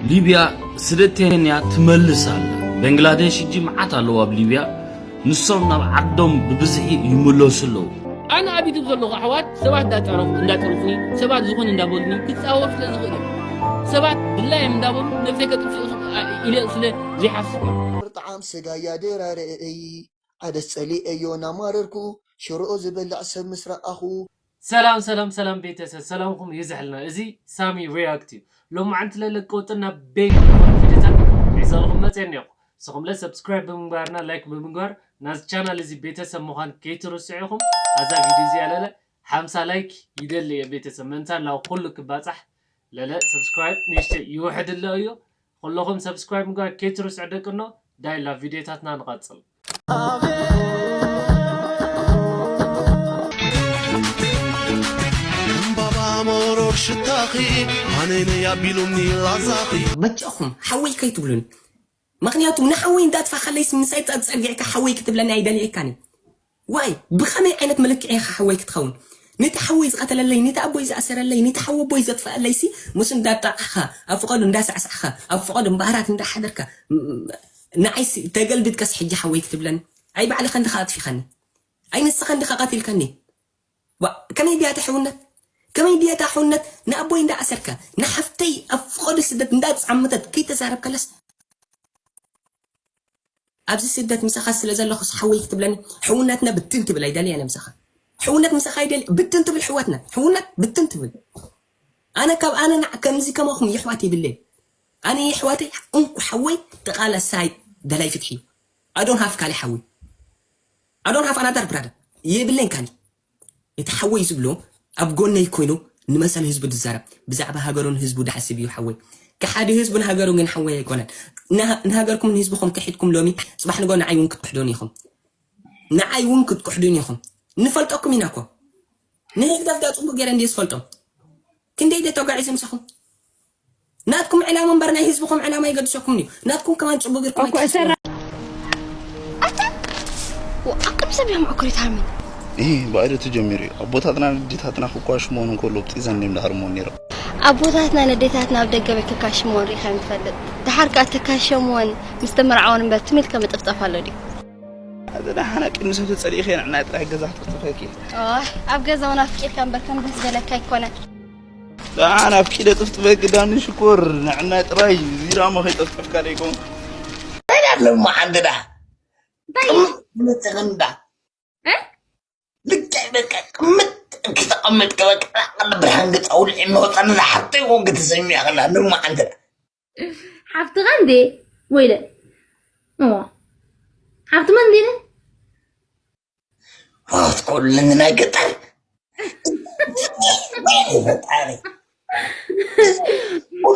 ሊብያ ስደተኛ ትመልስ ኣላ። በንግላደሽ ሕጂ መዓት ኣለዉ ኣብ ሊብያ። ንሶም ናብ ዓዶም ብብዝሒ ይምለሱ ኣለዉ። ኣነ ኣብ ዩቱብ ዘለኹ ኣሕዋት ሰባት እንዳጠረፉ እንዳጠረፉኒ ሰባት ዝኾነ እንዳበሉኒ ክጻወሩ ስለ ዝኽእል እዮም። ሰባት ድላዮም እንዳበሉ ነብሰይ ከጥፍኡ ኢለ ስለ ዘይሓስብ እዮም። ጣዕም ስጋ ያደራረይ ዓደስ ጸሊኤዮ ናማረርኩ ሽሮኦ ዝበልዕ ሰብ ምስ ረኣኹ። ሰላም ሰላም ሰላም ቤተሰብ ሰላምኩም ይብዛሕልና። እዚ ሳሚ ሪያክት እዩ። ሎማዓንቲ ለለቀ ወጥና ቤግ ቪዲዮታት ሒዘልኩም መፅአ እኒኹ። ንስኹም ለ ሰብስክራይብ ብምግባርና ላይክ ብምግባር ናዚ ቻናል እዚ ቤተሰብ ምዃን ከይትርስዑ ኢኹም። ኣዛ ቪዲዮ እዚኣ ለለ ሓምሳ ላይክ ይደሊ እየ ቤተሰብ ምእንታን ናብ ኩሉ ክባፃሕ ለለ ሰብስክራይብ ንእሽተይ ይውሕድ ኣሎ እዩ። ኩለኹም ሰብስክራይብ ምግባር ከይትርስዑ ደቂ እኖ። ዳይላ ቪዲዮታትና ንቐፅል። ዕምባባ መሮር ሽታኺ ኣነይ ነይ ኣቢሉኒ ላዛኺ። በጃኹም ሓወይ ከይትብሉኒ። ምኽንያቱ ንሓወይ እንዳጥፋእካለይስ ምሳይ ጸ- ጸጊዕካ ሓወይ ክትብለኒ ኣይደልየካን እዩ። ዋይ ብኸመይ ዓይነት መለክዒ ኢኻ ሓወይ ክትኸውን? ነቲ ሓወይ ዝቐተለለይ፣ ነቲ ኣቦይ ዝኣሰረለይ፣ ነቲ ሓወቦይ ዘጥፈኣለይሲ ምስ እንዳጣቕዕኻ፣ ኣብ ፍቐዱ እንዳሳዕሳዕኻ፣ ኣብ ፍቐዱ እምበኣራት እንዳሓደርካ ም- ንዓይሲ ተገልቢጥካስ ሕጂ ሓወይ ክትብለኒ? ኣይ ባዕልኻ እንዲኻ ኣጥፊኻኒ። ኣይ ንስኻ እንዲኻ ቀቲልካኒ። ዋ ከመይ ድያ እታ ሕውነት? ከመይ ድያ እታ ሕውነት? ንኣቦይ እንዳኣሰርካ ንሓፍተይ ኣብ ፍቐዱ ስደት እንዳተጻመተት ከይተዛረብካለስ ኣብዚ ስደት ምሳኻ ስለ ዘለኹስ ሓወይ ክትብለኒ? ሕውነትና ብትን ትብል ኣይደልያን ምሳኻ። ሕውነት ምሳኻ ኣይደል ብትን ትብል ሕወትና። ሕውነት ብትን ትብል። ኣነ ካብ ኣነ ንዓ ከምዚ ከማኹም የሕዋት ይብለይ። ኣነ የሕዋተይ እንኩ ሓወይ ተቓላሳይ ደላይ ፍትሒ። I don't have ካሊ ሓወይ። I don't have another brother። የብለይን ካሊ። እቲ ሓወይ ዝብሎ ኣብ ጎነይ ኮይኑ ንመሰል ህዝቡ ዝዛረብ ብዛዕባ ሃገሩን ህዝቡ ዝሓስብ እዩ ሓወይ። ከሓዲ ህዝቡን ሃገሩ ግን ሓወይ ኣይኮነን። ንሃ- ንሃገርኩም ንህዝብኹም ክሒድኩም ሎሚ ጽባሕ ንጎ ንዓይ እውን ክትክሕዱን ኢኹም። ንዓይ እውን ክትክሕዱን ኢኹም። ንፈልጠኩም ኢና እኮ። ንህግደፍ ዳ ጽቡቅ ገይረ እንድየ ዝፈልጦም። ክንደይ ደ ተጓዒዘ ምሳኹም? ናትኩም ዕላማ እምበር ናይ ህዝብኹም ዕላማ ይገድሰኩም እዩ። ናትኩም ከማን ጽቡቅ ጌርኩም እኮ እሰራ ኣታ ኣቅም ሰብ እዮም ዕኩሪት ሃርሚን ይህ ባዕሉ ተጀሚሩ እዩ። ኣቦታትና ንዴታትና ክኳሽሞን እንከሎ ብጢዘን እዮም ዳርሞ ነይሮም። ኣቦታትና ነዴታትና ኣብ ደገ ቤት ክካሽሞን ሪኢኻ ንፈልጥ። ድሓር ከኣ ተካሸምወን ምስ ተመርዓወን እምበር ትም ኢልካ ምጥፍጣፍ ኣሎ ድዩ? ኣዚ ደሓና ቅድሚ ሰብ ተጸሊእኺ ንዕናይ ጥራሕ ገዛ ክትጥፈኪ። ኣይ ኣብ ገዛ እውን ኣፍቂርካ እምበር ከም ደስ በለካ ኣይኮነን። ደሓን ኣፍቂደ ጥፍጥፈኪ ዳኒ ሽኮር ንዕናይ ጥራይ ዚራሞ ከይጠፍጠፍካ ደይኮን። ኣለማ ዓንድዳ ቅምጥ ብልጽግንዳ ልክዕ በቃ ቅምጥ ክትቐመጥ ከበቃ ብርሃን ገጻ ውልዒ መወጣ ነዛ ሓብተይ ኮንክ ተሰሚያ ከላ ንማ ዓንድዳ ሓፍትኻ እንዴ ወይለ እሞ ሓፍቲ መን እንዴ ዋት ኩልን ናይ ገጠር ፈጣሪ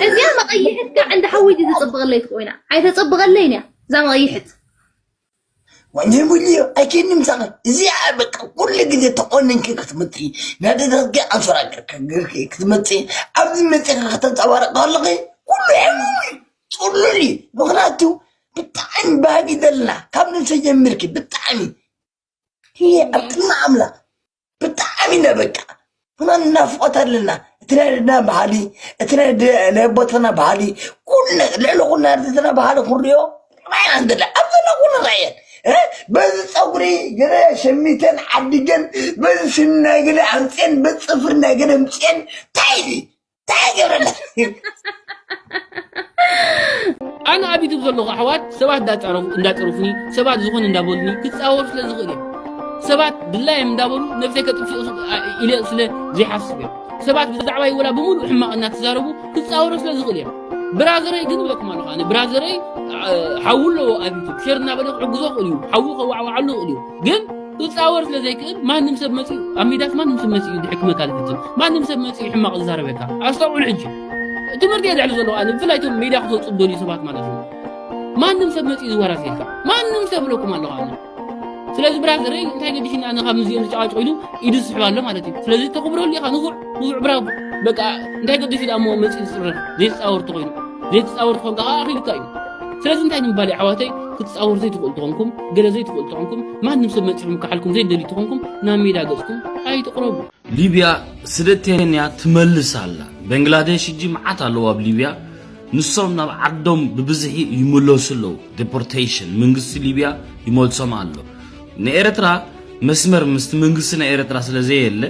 እዚኣ መቐይሕትካ ዕንዲ ሓወይቲ ተፀብቐለይ ትኮይና ኣይተፀብቐለይን እያ እዛ መቐይሕት ወንጀል ሙሉ ኣይከይድን ምሳኺ እዚኣ በቃ ኩሉ ግዜ ተቆኒንኪ ክትመፅኢ ናይ ደገ ኣንሶላ ገይርኪ ክትመፅኢ ኣብዚ መፂእኪ ከተንፀባርቂ ከለኺ ኩሉ ሕሙም እዩ ፅሉል እዩ ምኽንያቱ ብጣዕሚ ባህጊ ዘለና ካብ ነብሰ ጀሚርኪ ብጣዕሚ ኣብ ቅድሚ ኣምላኽ ብጣዕሚ ኢና በቃ ኩና ናፍቆት ኣለና እቲ ናይ ደና ባህሊ እቲ ናይ ኣቦታና ባህሊ ኩሉ ልዕሊ ኩሉ ናይ ኣዴታትና ባህሊ ክንሪኦ ራእና እንተለ ኣብ ዘለና ኩሉ ራእየን በዚ ፀጉሪ ገለ ሸሚተን ዓዲገን በዚ ስኒ ናይ ገለ ኣምፅኤን በዚ ፅፍሪ ናይ ገለ ኣምፅኤን እንታይ እንታይ ገብረና ኣነ ኣብ ዩቱብ ዘለኹ ኣሕዋት ሰባት እንዳጠረፉ እንዳጠረፉኒ ሰባት ዝኾነ እንዳበሉኒ ክፃወሩ ስለ ዝኽእል እዮም ሰባት ድላዮም እንዳበሉ ነብሰይ ከጥፍኡ ኢለ ስለ ዘይሓስብ እዮም ሰባት ብዛዕባይ ወላ ብምሉእ ሕማቕ እናተዛረቡ ክፃወሩ ስለ ዝኽእል እዮም ብራዘረይ ግን እብለኩም ኣለኹ ኣነ ብራዘረይ ሓዉ ኣለዎ ኣብ ዩቱብ ሸር እናበለ ክሕግዞ ክእል እዩ ሓዉ ከዋዕዋዓሉ ክእል እዩ ግን ክፃወር ስለ ዘይክእል ማንም ሰብ መፂኡ ኣብ ሜዳስ ማንም ሰብ መፂኡ ድሕክመካ ዝፍፅም ማንም ሰብ መፂኡ ሕማቕ ዝዛረበካ ኣስተውዕሉ ሕጂ ትምህርቲ እየ ዘሕልፍ ዘለኹ ኣነ ብፍላይ እቶም ሜድያ ክትወፁ ዝደልዩ ሰባት ማለት እዩ ማንም ሰብ መፂኡ ዝወራዘየካ ማንም ሰብ እብለኩም ኣለኹ ኣነ ስለዚ ብራዘረይ እንታይ ገዲሽኒ ኣነ ካብ ምዚኦም ዝጨቃጭቑ ኢሉ ኢዱ ዝስሕብ ኣሎ ማለት እዩ ስለዚ ተኽብረሉ ኢኻ ንፉዕ ንፉዕ ብራቮ በቃ እንታይ ገዲሹ ደኣ እሞ መፂኡ ዝፅረፍ ዘይተፃወር ተኾይኑ ዘይተፃወር ተኾንካ ከዓ ኣኺሉካ እዩ ስለዚ እንታይ ንምባል እዩ ኣሕዋተይ ክትፃወሩ ዘይትኽእሉ ተኾንኩም ገለ ዘይትኽእሉ ተኾንኩም ማንም ሰብ መፂኹም ክሓልኩም ዘይደልዩ ተኾንኩም ናብ ሜዳ ገፅኩም ኣይትቕረቡ ሊብያ ስደተኛ ትመልስ ኣላ። በንግላደሽ ሕጂ መዓት ኣለዉ ኣብ ሊብያ። ንሶም ናብ ዓዶም ብብዝሒ ይምለሱ ኣለዉ። ዴፖርቴሽን መንግስቲ ሊብያ ይመልሶም ኣሎ። ንኤርትራ መስመር ምስቲ መንግስቲ ናይ ኤርትራ ስለ ዘየለ፣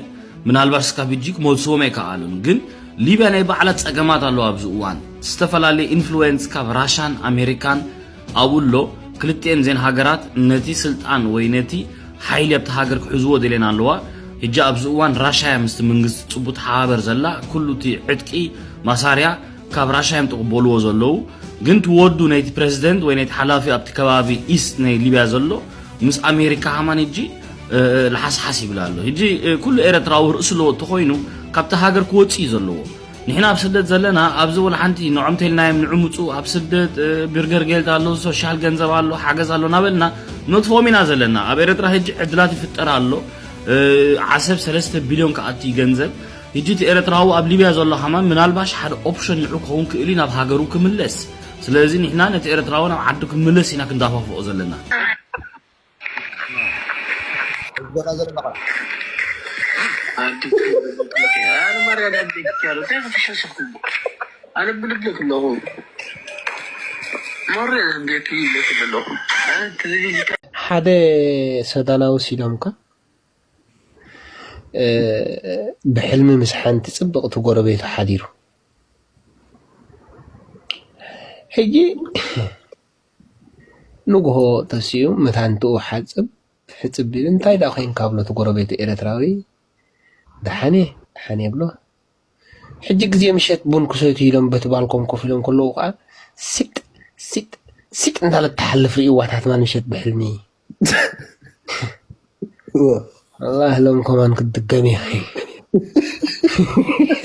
ምናልባሽ እስካብ ሕጂ ክመልስዎም ኣይከኣሉን። ግን ሊብያ ናይ ባዕላ ጸገማት ኣለዋ። ኣብዚ እዋን ዝተፈላለየ ኢንፍሉዌንስ ካብ ራሻን ኣሜሪካን ኣብኡ ኣሎ። ክልቲኤን ዜን ሃገራት ነቲ ስልጣን ወይ ነቲ ሓይሊ ኣብቲ ሃገር ክሕዝዎ ደልየን ኣለዋ። ሕጂ ኣብዚ እዋን ራሻ እያ ምስቲ መንግስቲ ጽቡቅ ተሓባበር ዘላ። ኩሉ እቲ ዕጥቂ ማሳርያ ካብ ራሻ እዮም ትቕበልዎ ዘለዉ። ግን እቲ ወዱ ናይቲ ፕረዚደንት ወይ ናይቲ ሓላፊ ኣብቲ ከባቢ ኢስት ናይ ሊብያ ዘሎ ምስ ኣሜሪካ ሃማን ሕጂ፣ እ፣ እ፣ ለሓስሓስ ይብል ኣሎ። ሕጂ፣ እ፣ ኩሉ ኤረትራዊ ርእሲ ለወጥ ተኾይኑ ካብቲ ሃገር ክወጽእ እዩ ዘለዎ። ንሕና ኣብ ስደት ዘለና ኣብዚ ወላ ሓንቲ ንዖም ተልናዮም ንዕምፁ ኣብ ስደት፣ እ፣ ብርገር ጌልት ኣሎ፣ ሶሻል ገንዘብ ኣሎ፣ ሓገዝ ኣሎ እናበልና ነጥፍኦም ኢና ዘለና። ኣብ ኤረትራ ሕጂ ዕድላት ይፍጠር ኣሎ። እ፣ ዓሰብ ሰለስተ ቢልዮን ክኣቲ ገንዘብ። ሕጂ እቲ ኤረትራዊ ኣብ ሊብያ ዘሎ ሃማን ምናልባሽ ሓደ ኦፕሽን ንዑ ክኸውን ክእል እዩ ናብ ሃገሩ ክምለስ። ስለዚ ንሕና ነቲ ኤረትራዊ ናብ ዓዱ ክምለስ ኢና ክንዳፋፍኦ ዘለና። ኣነ ማርያ ዳቤት ያሉ እንታይ ከተሻሸፍኩም ኣነ ብልብልክ ኣለኹ ማርያ ዳቤት ይልክ ኣለኹ ሓደ ሰዳናዊ ሲዶምካ ብሕልሚ ምስ ሓንቲ ጽብቕቲ ጎረቤቱ ሓዲሩ። ሕጂ ንግሆ ተሲኡ መታንትኡ ሓጽብ ሕጽብ ኢሉ እንታይ ደኣ ኮይንካ ብሎ እቲ ጎረቤቱ ኤረትራዊ ደሓን እየ ደሓን እየ ብሎ። ሕጂ ግዜ ምሸት ቡን ክሰትዩ ኢሎም በቲ ባልኮም ኮፍ ኢሎም ከለዉ ከዓ ሲጥ ሲጥ ሲጥ እንዳለት ትሓልፍ ርእይዋ እታ ትማል ምሸት ብሕልሚ። ኣላህ ሎም ከማን ክትድገም እየ።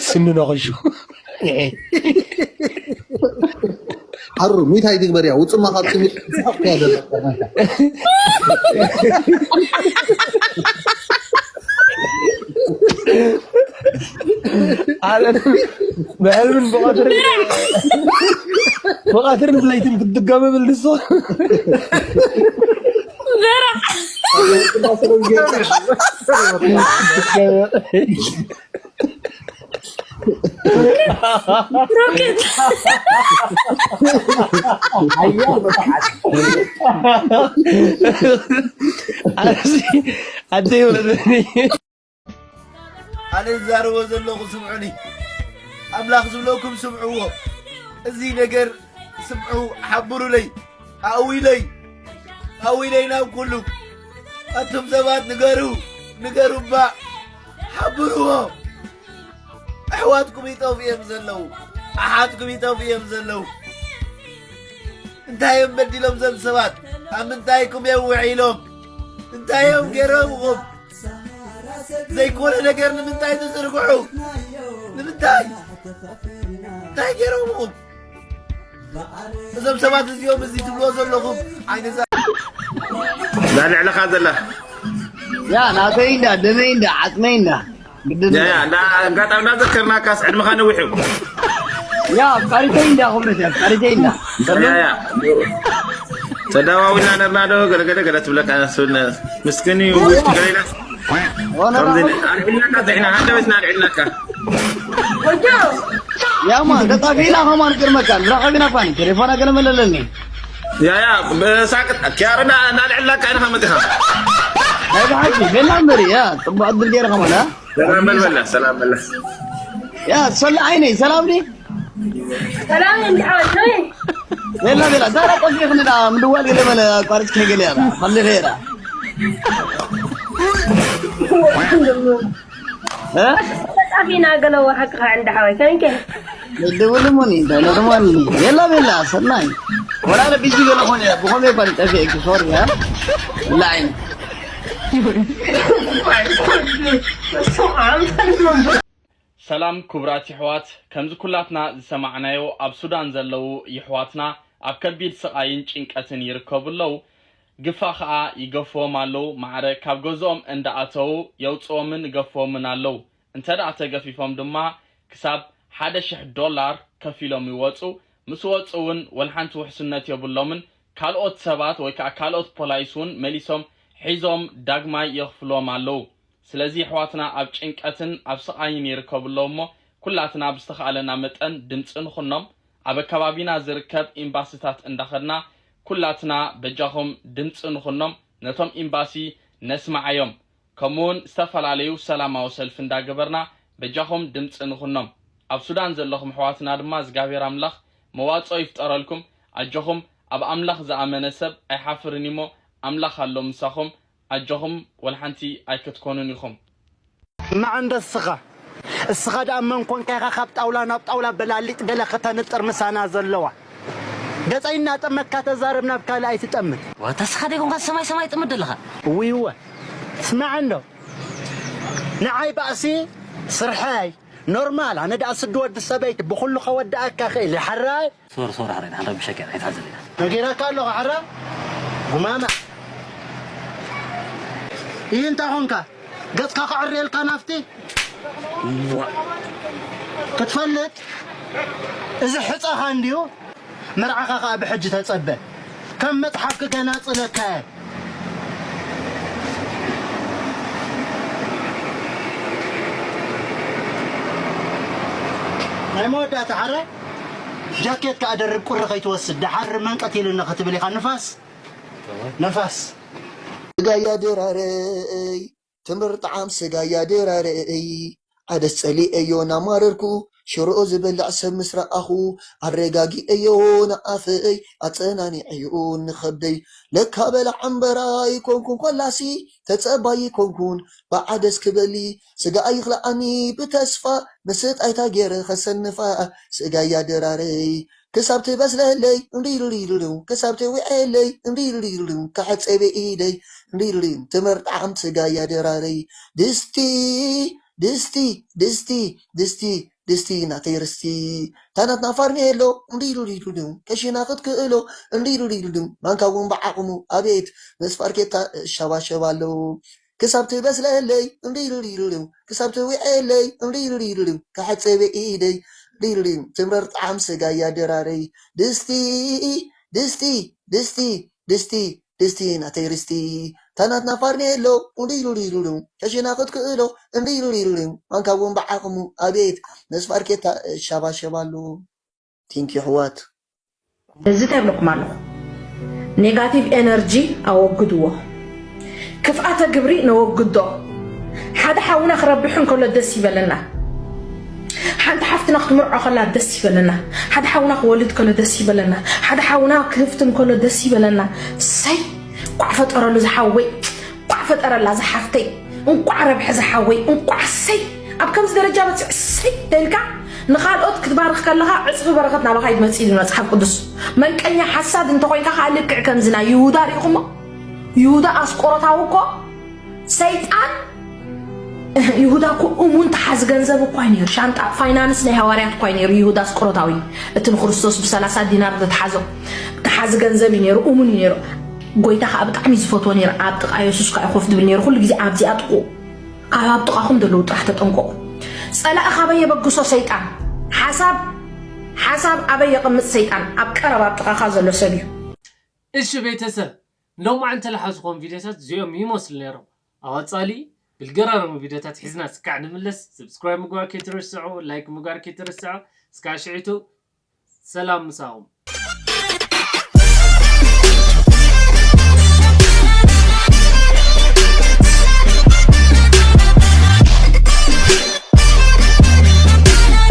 ስኒ ነኸሹ። ሓሩ ሚታይ ትግበር እያ ውፅማ ካብ ስሚ ስሓቅ እያ ዘለካ ብሕልምን ብቐትርን ብቐትርን ብለይትን ክትድገም ብል ንሱ ኣደይ ወለደ ኣነ ዝዛረቦ ዘለኹ ስምዑኒ ኣምላኽ ዝብለኩም ስምዕዎ እዚ ነገር ስምዑ ሓብሩለይ ኣዊለይ ኣዊለይ ናብ ኩሉ ኣቱም ሰባት ንገሩ ንገሩ እባ ሓብርዎ ኣሕዋትኩም ይጠፉ እዮም ዘለዉ ኣሓትኩም ይጠፉ እዮም ዘለዉ እንታይ እዮም በዲሎም ዘም ሰባት ኣብ ምንታይኩም እዮም ውዒሎም እንታይ እዮም ገይሮምኹም ዘይኮነ ነገር ንምንታይ ትዝርግሑ ንምንታይ እንታይ ገይሮምኹም እዞም ሰባት እዚኦም እዚ ትብልዎ ዘለኹም ዓይነዛ ላልዕለኻ ዘላ ያ ናተይ እንዳ ደመይ እንዳ ዓፅመይ እንዳ ግድን ያ ያ እንዳ ኣጋጣሚ እንዳዘከርናካስ ዕድመኻ ነዊሑ ያ ኣፍቃሪተይ እንዳ ክብረት እያ ኣፍቃሪተይ እንዳ ያ ያ ተዳዋዊና ነርና ዶ ገለገለ ገለ ትብለካ ስብነ ምስክን እዩ ውሽጥ ገሌላ ከምዚ ኣልዕልናካ ዝሕና ሓደ ቤትና ኣልዕልናካ ያማ ተጣፊና ከማን ቅድመካ ንራኸቢና ኳኒ ቴሌፎና ገለ መለለኒ ያያ ሳቅጥ ኪያርና እናልዕላካ ኢንኻ መጢኻ ናይ ብሓቂ ቤላ እምበሪ ያ ፅቡቅ ዕድል ገይረ ከማን ሰላም በልበላ ሰላም በላ ያ ሰላ ዓይነይ ሰላም ዲ ሰላም እንድሓወት ቤላ ቤላ ዛራ ቆፊ ክንዳ ምድዋል ገለ መለ ኣቋርጭ ከገለ ያራ ፈልፈ ያራ ጠፊና ገለ ወሓቅኻ እንድሓወት ከንከ ደውልሙኒ ደውልሙኒ ቤላ ቤላ ሰናይ ወላ ቢዚ ገለ ኾነ ብኾነ ባል ጠፊ ሶሪ ላይን ሰላም ክቡራት የሕዋት፣ ከምዚ ኩላትና ዝሰማዕናዮ ኣብ ሱዳን ዘለዉ የሕዋትና ኣብ ከቢድ ስቓይን ጭንቀትን ይርከቡ ኣለዉ። ግፋ ኸኣ ይገፍዎም ኣለዉ። ማዕረ ካብ ገዝኦም እንዳ ኣተዉ የውጽኦምን እገፍዎምን ኣለዉ። እንተ ደኣ ተገፊፎም ድማ ክሳብ ሓደ ሽሕ ዶላር ከፊሎም ይወጹ። ምስ ወጹ እውን ወላ ሓንቲ ውሕስነት የብሎምን። ካልኦት ሰባት ወይ ከኣ ካልኦት ፖላይስ እውን መሊሶም ሒዞም ዳግማይ የኽፍልዎም ኣለዉ። ስለዚ የሕዋትና ኣብ ጭንቀትን ኣብ ስቓይን ይርከቡ ኣለዉ እሞ ኩላትና ብዝተኻእለና መጠን ድምፂ ንኹኖም። ኣብ ኣከባቢና ዝርከብ ኤምባሲታት እንዳኸድና ኩላትና በጃኹም ድምፂ ንኹኖም፣ ነቶም ኤምባሲ ነስምዓዮም። ከምኡውን ዝተፈላለዩ ሰላማዊ ሰልፊ እንዳገበርና በጃኹም ድምፂ ንኹኖም። ኣብ ሱዳን ዘለኹም ኣሕዋትና ድማ እግዚኣብሔር ኣምላኽ መዋፅኦ ይፍጠረልኩም። ኣጆኹም፣ ኣብ ኣምላኽ ዝኣመነ ሰብ ኣይሓፍርን እሞ ኣምላኽ ኣሎ ምሳኹም። ኣጆኹም፣ ወልሓንቲ ኣይክትኮኑን ኢኹም። እማ እንዶ እስኻ እስኻ ደኣ መን ኮንካ ኢኻ ካብ ጣውላ ናብ ጣውላ በላሊጥ ገለ ከተንጥር ምሳና ዘለዋ? ገጸይ እናጠመትካ ተዛረብ ናብ ካልእ ኣይትጠምት። ዋታ እስኻ ደይ ኮንካ ሰማይ ሰማይ ጥምት ዘለኻ? እውይወ ስማዕ እንዶ ንዓይ ባእሲ ስርሐይ ኖርማል ኣነ ደኣ ስዲ ወዲ ሰበይቲ ብኹሉ ከወድኣካ ክእል እየ ሓራይ። ሶር ሶር ሓራይ ንሓንዳ ብሸኪ ኣይትሓዘለና። ነጊረካ ኣለኹ ሓራ ጉማማ። ይህ እንታይ ኾንካ? ገጽካ ክዕርየልካ ናፍቲ ክትፈልጥ እዚ ሕጻኻ እንድዩ። መርዓኻ ኸኣ ብሕጂ ተጸበ። ከም መጽሓፍ ክገናጽለካ እየ። ናይ መወዳእታ ሓረ ጃኬት ከኣ ደርብ ቁሪ ከይትወስድ ደሓር መንቀት ኢሉኒ ክትብል ኢኻ ንፋስ ንፋስ። ስጋያ ድራረይ ትምር ጣዕም ስጋያ ድራረይ ዓደስ ጸሊኤዮ ናማረርኩ ሽሮኦ ዝበልዕ ሰብ ምስ ረኣኹ ኣረጋጊኤዮ ንኣፈይ ኣጸናኒዐዮ ንኸብደይ ለካ በላዕ እምበር ኣይኮንኩን ኮላሲ ተጸባይ ኣይኮንኩን ብዓደስ ክበሊ ስጋ ኣይኽልኣኒ ብተስፋ ምስጥ ኣይታ ገይረ ኸሰንፋ ስጋያ ድራረይ ክሳብ ትበስለለይ እንዲሉሊሉሉ ክሳብ ትውዕለይ እንዲሉሊሉሉ ክሕጸበ ኢደይ እንዲሉሊ ትምር ጣዕም ስጋያ ድራረይ ድስቲ ድስቲ ድስቲ ድስቲ ድስቲ ናተይ ርስቲ ታናትና ፋርኔሎ እንዲሉሊሉሉ ከሽና ክትክእሎ እንዲሉሊሉሉ ማንካ እውን ብዓቕሙ ኣቤት ምስ ፋርኬታ እሻባሸብ ኣሎ ክሳብ ትበስለለይ እንዲሉሊሉሉ ክሳብ ትውዕለይ እንዲሉሊሉሉ ክሕጸበ ኢደይ ሊሉሊ ትምረር ጣዕም ስጋያ ድራረይ ድስቲ ድስቲ ድስቲ ድስቲ ድስቲ ናተይ ርስቲ ታናትና ፋርኔሎ እንዲሉሊሉሉ ከሽና ክትክእሎ እንዲሉሊሉሉ ማንካ እውን ብዓቕሙ ኣቤት ምስ ፋርኬታ እሻባሸብ ኣሎ ቲንክ ዩ ኣሕዋት። እዚ እንታይ እብለኩም ኣለኹ፣ ኔጋቲቭ ኤነርጂ ኣወግድዎ፣ ክፍኣተ ግብሪ ነወግዶ። ሓደ ሓውና ክረብሕ እንከሎ ደስ ይበለና፣ ሓንቲ ሓፍትና ክትምርዖ ከላ ደስ ይበለና፣ ሓደ ሓውና ክወልድ ከሎ ደስ ይበለና፣ ሓደ ሓውና ክህፍትም ከሎ ደስ ይበለና። ሰይ ኳዕ ፈጠረሉ ዝሓወይ። እንቋዕ ፈጠረላ ዝሓፍተይ እንቋዕ ረብሐ ዝሓወይ እንቋዕ ሰይ ኣብ ከምዚ ደረጃ በፂሑ ሰይ ተልካ ንኻልኦት ክትባርኽ ከለኻ ዕፅፊ በረኸት ናባኻ ይመፅእ ኢሉ መፅሓፍ ቅዱስ መንቀኛ ሓሳድ እንተኾይንካ ከዓ ልክዕ ከምዚ ናይ ይሁዳ ርኢኹሞ ይሁዳ ኣስቆሮታዊ እኮ ሰይጣን ይሁዳ እኮ እሙን ተሓዚ ገንዘብ እኳ እዩ ነይሩ ሻንጣ ፋይናንስ ናይ ሃዋርያት እኳ እዩ ነይሩ ይሁዳ ኣስቆሮታዊ እቲ ንክርስቶስ ብሰላሳ ዲናር ዝተሓዞ ተሓዚ ገንዘብ እዩ ነይሩ እሙን እዩ ነይሩ ጎይታ ከዓ ብጣዕሚ እዩ ዝፈትዎ ነይሩ ኣብ ጥቓ የሱስ ከዓ ኮፍ ዝብል ነይሩ ኩሉ ግዜ ኣብዚኣ ጥቑ ካብ ኣብ ጥቓኹም ዘለዉ ጥራሕ ተጠንቀቑ ፀላኢ ካበይ የበግሶ ሰይጣን ሓሳብ ሓሳብ ኣበይ የቐምጥ ሰይጣን ኣብ ቀረባ ኣብ ጥቓኻ ዘሎ ሰብ እዩ እሺ ቤተሰብ ሎማዓንቲ ለሓዝኾም ቪድዮታት እዚኦም ይመስሉ ነይሮም ኣብ ኣፃሊ ብልገራረሙ ቪድዮታት ሒዝና ስካዕ ንምለስ subscribe ምግባር ከይትርስዑ like ምግባር ከይትርስዑ እስካዕ ሽዒቱ ሰላም ምሳኹም